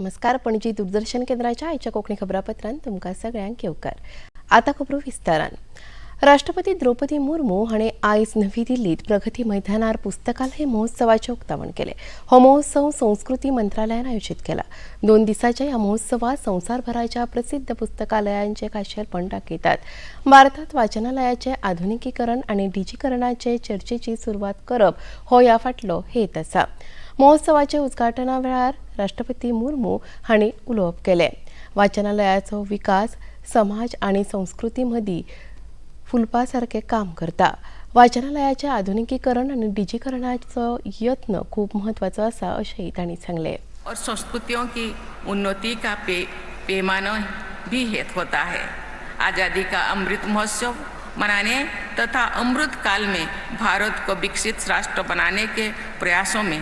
नमस्कार, पणजी दूरदर्शन केंद्राच्या आयच्या कोंकणी खबरापत्रांत तुमकां सगळ्यांक येवकार. आतां खबरो विस्तारान. राष्ट्रपती द्रौपदी मुर्मू हाणें आयज नवी दिल्लीत प्रगती मैदानार पुस्तकालय महोत्सवाचें उक्तावण केलें. हो महोत्सव संस्कृती मंत्रालयान आयोजीत केला. 2 दिसांच्या ह्या महोत्सवात संवसारभराच्या प्रसिद्ध पुस्तकालयांचें खाशेलपण दाखयतात. भारतात वाचनालयाचें आधुनिकीकरण आनी डिजीकरणाचे चर्चेची सुरवात करप हो ह्या फाटलो हेत आसा. महोत्सवाच्या उद्घाटना वेळार राष्ट्रपती मुर्मू हांणी उलोवप केलें. वाचनालयाचो विकास समाज आनी संस्कृती मदीं फुलपा सारकें काम करता. वाचनालयाचें आधुनिकीकरण आनी डिजीकरणाचो यत्न खूब म्हत्वाचो आसा अशेंय तांणी सांगलें. और संस्कृतियों की उन्नति का पैमाना भी हेत होता है. आज़ादी का अमृत महोत्सव मनाने तथा अमृत काल में भारत को विकसित राष्ट्र बनाने के प्रयासों में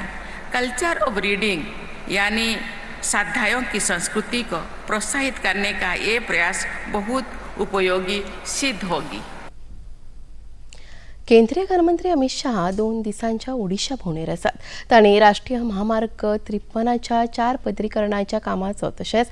कल्चर ऑफ रीडिंग यानी स्वाध्यायों की संस्कृति को प्रोत्साहित करने का ये प्रयास बहुत उपयोगी सिद्ध होगी. केंद्रीय गृहमंत्री अमित शाह 2 दिसांच्या ओडिशा भोंवडेर आसात. तांणी राष्ट्रीय महामार्ग 53च्या 4 पदरीकरणाच्या कामाचो तशेंच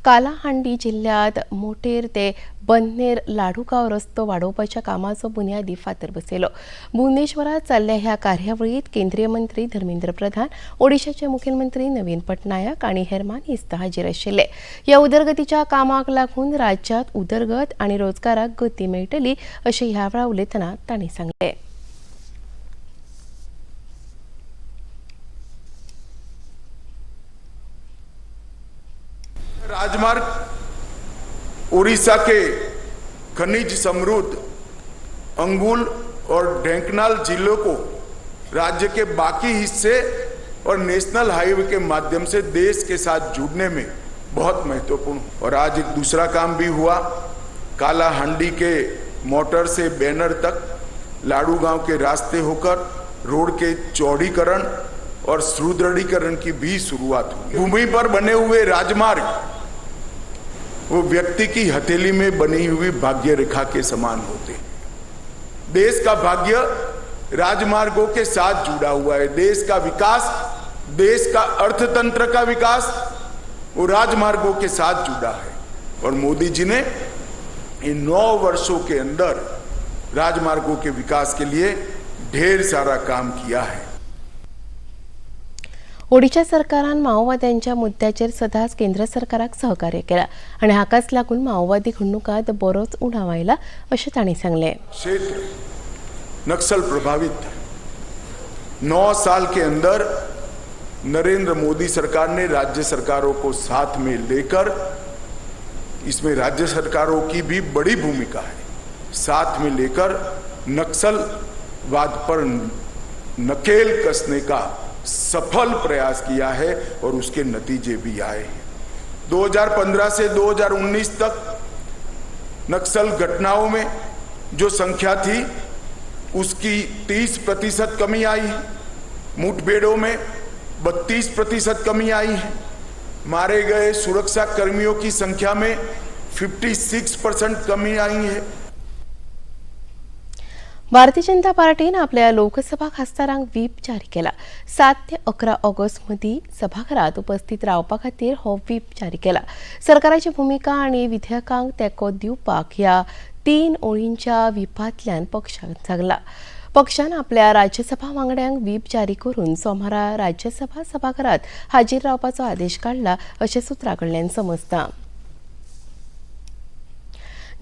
कालाहांडी जिल्ल्यांत मोटेर ते बन्नेर लाडुगांव रस्तो वाडोवपाच्या कामाचो बुन्यादी फातर बसयलो. भुवनेश्वरांत जाल्ल्या ह्या कार्यावळींत केंद्रीय मंत्री धर्मेंद्र प्रधान, ओडिशाचे मुखेलमंत्री नवीन पटनायक आनी हेर मानेस्त हाजीर आशिल्ले. ह्या उदरगतीच्या कामाक लागून राज्यांत उदरगत आनी रोजगाराक गती मेळटली अशें ह्या वेळार उलयतना तांणी सांगलें. राजमार्ग उड़ीसा के खनिज समृद्ध अंगुल और ढेंकनाल जिलों को राज्य के बाकी हिस्से और नेशनल हाईवे के माध्यम से देश के साथ जुड़ने में बहुत महत्वपूर्ण. और आज एक दूसरा काम भी हुआ, कालाहांडी के मोटर से बैनर तक लाडू गांव के रास्ते होकर रोड के चौड़ीकरण और सुदृढ़ीकरण की भी शुरुआत हुई. भूमि पर बने हुए राजमार्ग वो व्यक्ति की हथेली में बनी हुई भाग्य रेखा के समान होते हैं. देश का भाग्य राजमार्गों के साथ जुड़ा हुआ है. देश का विकास, देश का अर्थतंत्र का विकास वो राजमार्गों के साथ जुड़ा है. और मोदी जी ने इन 9 वर्षों के अंदर राजमार्गों के विकास के लिए ढेर सारा काम किया है. ओडिशा सरकारान माओवाद्यांच्या मुद्द्याचेर सदांच केंद्र सरकाराक सहकार्य केलां आनी हाकाच लागून माओवादी घडणुकांत बरोच उणाव आयला अशें तांणी सांगलें. क्षेत्र नक्सल प्रभावित था. 9 साल के अंदर नरेंद्र मोदी सरकार ने राज्य सरकारों को साथ में लेकर, इसमें राज्य सरकारों की भी बड़ी भूमिका है, साथ में लेकर नक्सलवाद पर नकेल कसने का सफल प्रयास किया है और उसके नतीजे भी आए हैं. 2015 से 2019 तक नक्सल घटनाओं में जो संख्या थी उसकी 30% कमी आई है. मुठभेड़ों में 32% कमी आई है. मारे गए सुरक्षा कर्मियों की संख्या में 56% कमी आई है. भारतीय जनता पार्टीन आपल्या लोकसभा खासदारांक व्हीप जारी केला. 7 ते 11 ऑगस्ट मदीं सभाघरांत उपस्थित रावपा खातीर हो व्हीप जारी केला. सरकाराची भुमिका आनी विधेयकांक तेंको दिवपाक ह्या 3 ओळींच्या व्हीपांतल्यान पक्षान सांगला. पक्षान आपल्या राज्यसभा वांगड्यांक व्हीप जारी करून सोमारा राज्यसभा सभाघरांत हाजीर रावपाचो आदेश काडला अशें सुत्रां कडल्यान समजता.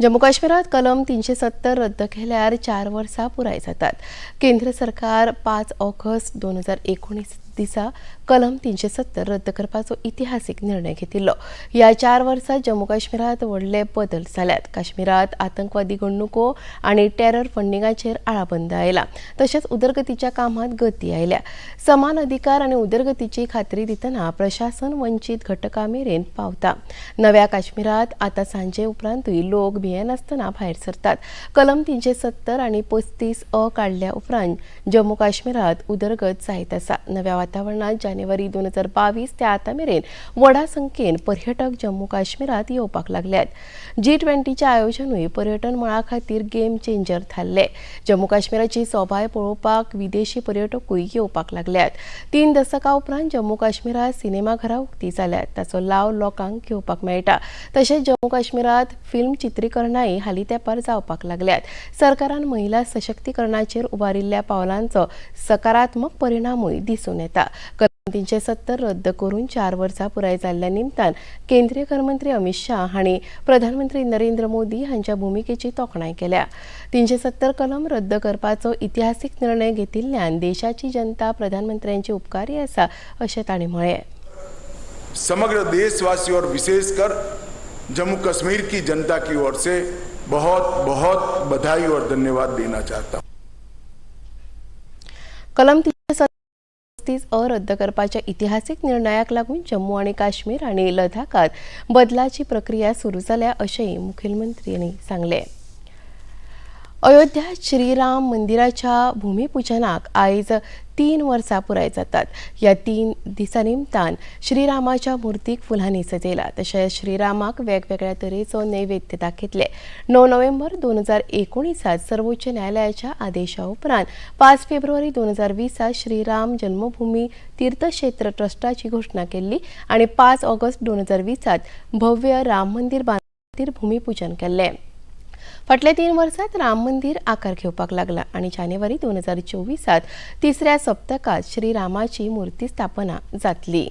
जम्मू काश्मीरात कलम 370 रद्द केल्यार 4 वर्सां पुराय जातात. केंद्र सरकार 5 ऑगस्ट 2019 दिसा कलम 370 रद्द करपाचो इतिहासीक निर्णय घेतिल्लो. ह्या 4 वर्सां जम्मू काश्मीरात व्हडले बदल जाल्यात. काश्मीरात आतंकवादी घडणुको आनी टेरर फंडिंगाचेर आळाबंद आयला, तशेंच उदरगतीच्या कामांत गती आयल्या. समान अधिकार आनी उदरगतीची खात्री दितना प्रशासन वंचीत घटकां मेरेन पावता. नव्या काश्मीरात आतां सांजे उपरांतूय लोक भियेनासतना भायर सरतात. कलम 370 आनी 35 अ काडल्या उपरांत जम्मू काश्मीरात उदरगत जायत आसा. नव्या वातावरणात जानेवारी 2022 ते आतां मेरेन व्हडा संख्येन पर्यटक जम्मू काश्मीरात येवपाक लागल्यात. G20चें आयोजनूय पर्यटन मळा खातीर गेम चेंजर थारले. जम्मू काश्मीराची सोबाय पळोवपाक विदेशी पर्यटकूय येवपाक लागल्यात. 3 दसकां उपरांत जम्मू काश्मीरात सिनेमाघरां उक्ती जाल्यात, ताचो लाव लोकांक घेवपाक मेळटा. तशेंच जम्मू काश्मीरात फिल्म चित्रीकरणाय हालीं तेंपार जावपाक लागल्यात. सरकारान महिला सशक्तीकरणाचेर उबारिल्ल्या पावलांचो सकारात्मक परिणामूय दिसून येता. कलम 370 रद्द करून 4 वर्सां पुराय जाल्ल्या निमतान केंद्रीय घरमंत्री अमित शाह हांणी प्रधानमंत्री नरेंद्र मोदी हांच्या भुमिकेची तोखणाय केल्या. 370 कलम रद्द करपाचो इतिहासीक निर्णय घेतिल्ल्यान देशाची जनता प्रधानमंत्र्यांची उपकारी आसा अशें तांणी म्हळें. समग्र देशवासी और विशेषकर जम्मू कश्मीर की जनता की ओर से बहुत बहुत बधाई और धन्यवाद देना चाहता हूं. कलम 335 अ रद्द करपाच्या इतिहासीक निर्णयाक लागून जम्मू आनी काश्मीर आनी लडाखात बदलाची प्रक्रिया सुरू जाल्या अशेंय मुखेलमंत्र्यांनी सांगलें. अयोध्या श्रीराम मंदिराच्या भूमिपूजनाक आयज 3 वर्सां पुराय जातात. ह्या 3 दिसा निमतान श्रीरामाच्या मुर्तीक फुलांनी सजयला. तशेंच श्रीरामाक वेगवेगळ्या तरेचो नैवेद्य दाखयतले. 9 नोव्हेंबर 2019 सर्वोच्च न्यायालयाच्या आदेशा उपरांत 5 फेब्रुवारी 2020 श्रीराम जन्मभूमी तीर्थक्षेत्र ट्रस्टाची घोशणा केल्ली आनी 5 ऑगस्ट 2020 भव्य राम मंदिर बांदपा खातीर भूमिपूजन केल्लें. फाटल्या 3 वर्सात राम मंदिर आकार घेवपाक लागला आनी जानेवारी 2024 तिसऱ्या सप्तकात श्रीरामाची मूर्ती स्थापना जातली.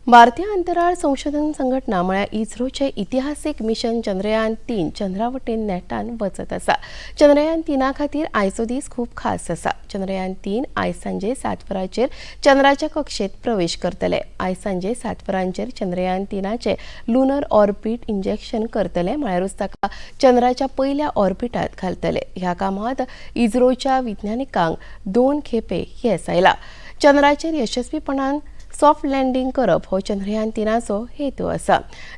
भारतीय अंतराळ संशोधन संघटना म्हळ्यार इस्रोचे इतिहासीक मिशन चंद्रयान 3 चंद्रावटेन नेटान वचत आसा. चंद्रयान 3 खातीर आयचो दीस खूब खास आसा. चंद्रयान 3 आयज सांजे 7 वरांचेर चंद्राच्या कक्षेत प्रवेश करतले. आयज सांजे 7 वरांचेर चंद्रयान 3 लुनर ऑर्बिट इंजेक्शन करतले, म्हळ्यारूच ताका चंद्राच्या पयल्या ऑर्बिटात घालतले. ह्या कामात इस्रोच्या विज्ञानिकांक 2 खेपे येस आयला. चंद्राचेर यशस्वीपणान सॉफ्ट लँडींग करप हो चंद्रयान 3चो हेतू आसा.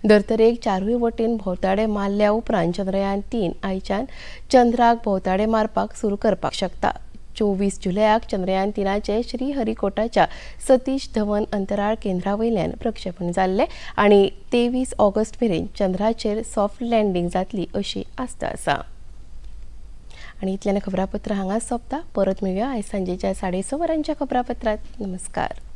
धर्तरेक 4 वटेन भोंवताडे मारल्या उपरांत चंद्रयान 3 आयच्यान चंद्राक भोंवताडे मारपाक सुरू करपाक शकता. 24 जुलयाक चंद्रयान 3चें श्रीहरिकोटाच्या सतीश धवन अंतराळ केंद्रा वयल्यान प्रक्षेपण जाल्लें आनी 23 ऑगस्ट मेरेन चंद्राचेर सॉफ्ट लँडींग जातली अशी आस्त आसा. आनी इतल्यान खबरापत्र हांगा सोंपता. परत मेळुया आयज सांजेच्या 6:30 वरांच्या खबरापत्रांत. नमस्कार.